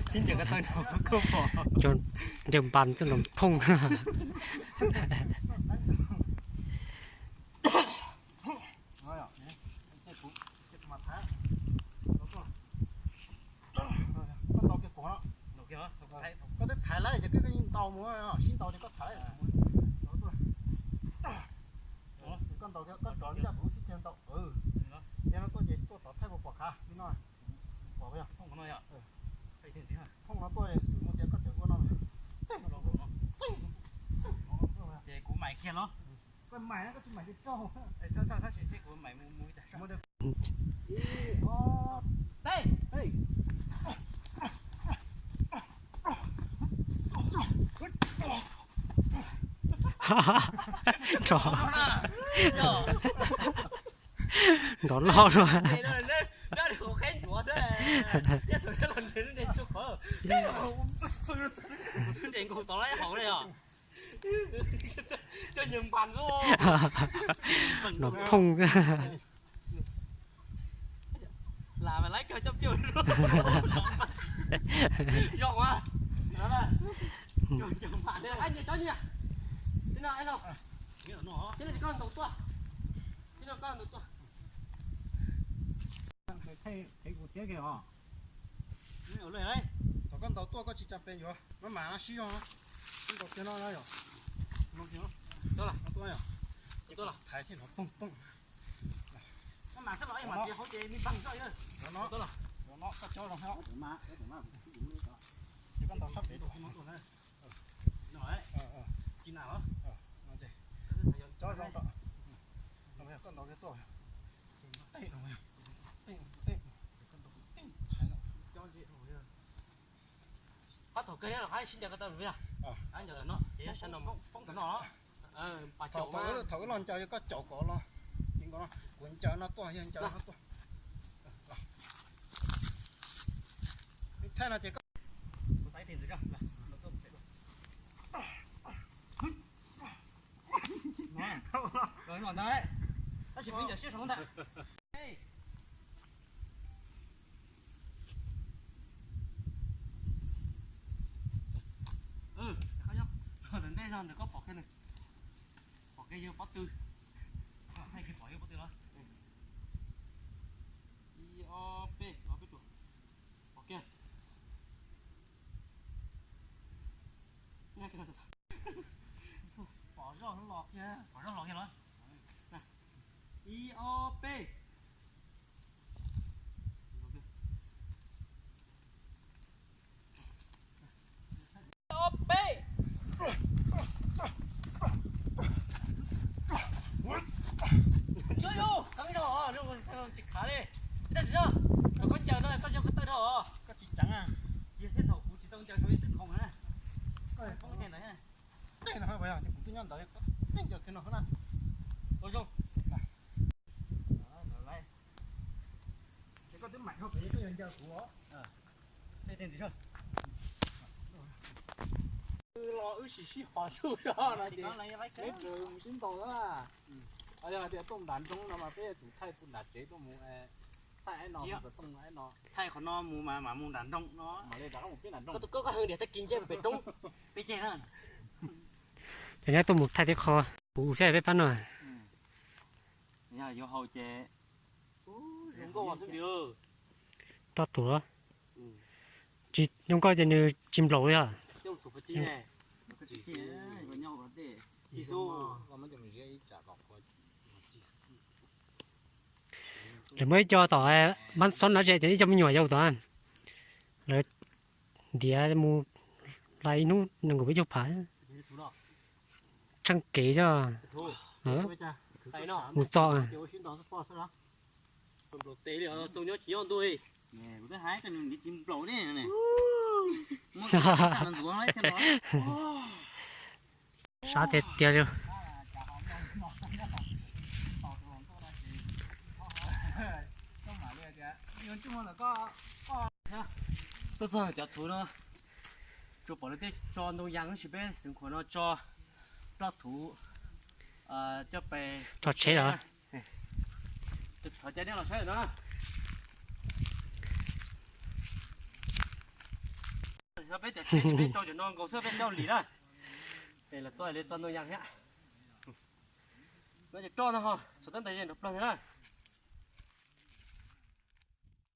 Sib ncaws ko taw no koj pom. Cov ncaws npas txoj nrov phooj. Koj twb thaiv lawm ces koj yeej ntaus mus, sib ntaus ces koj thaiv lawm. Koj ntaus, koj rov ncaj kuv lub xib cia ntaus. Ces no tuaj ces tuaj rov thaij puas pom khav li no. Pom, phooj no tuaj xum mus tias koj tseem ua no. Ces kuv maim kiag los. Koj maim, koj tsis maim ces raug. Kuv maim mus mus. Nrov loj luaj. Nrov phooj xwb. Thaum koj ntaus tuaj koj tsis tsa pes yuav maj mam sib zog, koj ntaus kiag no yom. Thaiv thiaj nrov poog poog. Koj ntaus sab pem, koj ntaus kiag tuaj, tej no, tej no, thaiv no. Qab thaum kawg los qab sib ncaws ko taw, qab ncaws no ces sab no, poob ntawm no. Thaum wb los ncaws koj caum kom los, kuv ncaws no tuaj, yog ncaws no tuaj. Thaij no ces koj ntej no ntawm koj pom kiag, pom kiag yog pob tw, thaij kiag pom yog pob tw los. Ib ob peb, peb ruam, pom kiag. Pom zoj los kiag, pom zoj los kiag los. Ib ob peb. Ob peb. Tsis khav li. Koj ncaws no koj yog koj tawj dhau. Koj tsis ceev, tsis thiaj thaum kuv tsis tau ncaws tau ib tug khoom na. Koj poob ntawd, kuv twb nyob ntawd, koj ncaws kiag no na. Ua zoo. Ces koj twb maim dhau pem, koj yuav ncaws kuv os. Los wb sim sib hos txuj no ces peb mus sib ntaus na. Yog hais tias tuaj nram nroog no mas peb yuav tsum thaij puag nram tsev tuaj mus, thaij aib no, thaij qhov no mus mas mam mus nram nroog no. Mam li rov qab mus peb nram nroog. Koj tus koj heev diam tag kis nce pem roob. Peb ceg na. Ces neb tuaj mus thaij tib qho, kuv saib peb pab no. Yog yuav haus ces zoo nkauj xwb. Roj tuam. Tsis zoo nkauj ces nws tsis nplaum li os. Lawv muaj ib co tom Mab Xob no ces ib co me nyuam yau tod, lawv ntiav mus lawm ib hnub nees nkaum peb caug phav. Tsheej kev xwb. Mus txog. Sab tiag tiag li. Tuaj txog cov thuv no, tsuas pom lawv tej tso ntoo yas tab sis peb xeev khuam no tso roj thuv coj pes tso tsheb lawm. Thov caw nej los saib lawm no. Peb cov tsheb peb rau cov no nkaus xwb peb coj lim na. Es los txo li txo ntoo yas thiab. No ces roj no ho txog tab ntawd yeej nrov plawg na.